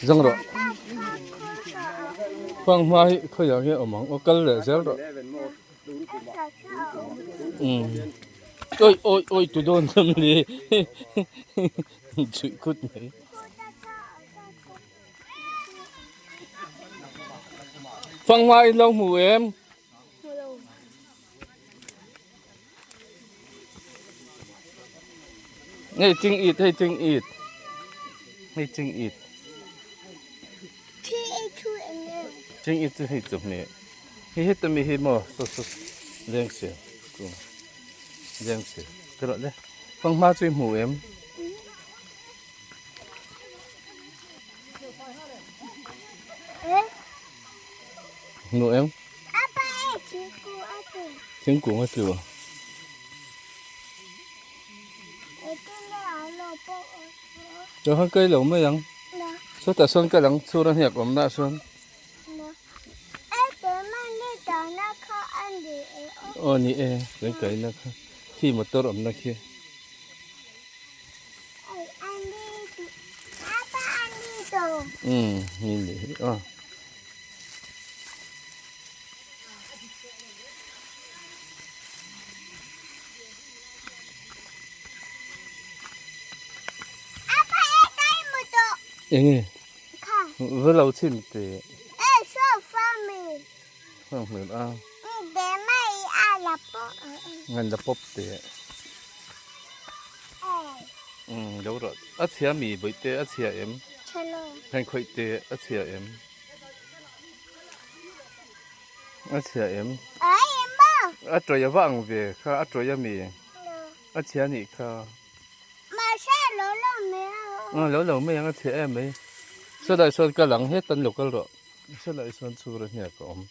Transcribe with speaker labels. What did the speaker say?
Speaker 1: Zang rawh. Fanghma hi khawiah nge awm ang aw kal leh zel rawh. Umm oi oi oi tu dawn tham ni chhuih khut mai. Fanghma in lo hmu em? Hei ching it hei ching it hei ching it ching it chu hei chu hmeh hei heta mi hi maw saw saw leng se chu leng se ka rawh le fanghma chu i hmu em hmu em Thingkung a tlu. Chuan khan kai lo mai ang. Sawtah sawn kal ang chhur a hniak awmna ah sawn. Aw ni e kan kaina kha khi motor awmna khi. Umm ni ni aw. Enge va lo chhin teh heng hmel a ngan la pawp teh umm lo rawh a chhia mi bawihte a chhia em heng khawih teh a chhia em. A chhia em? A tawih a va ang ve kha a tawih a mi? A chhia anih kha. A lo lo mai ang a chhia em mai. Sawlai sawn kal ang het an lo kal rawh. Sawlai sawn chhur a hniak a awm.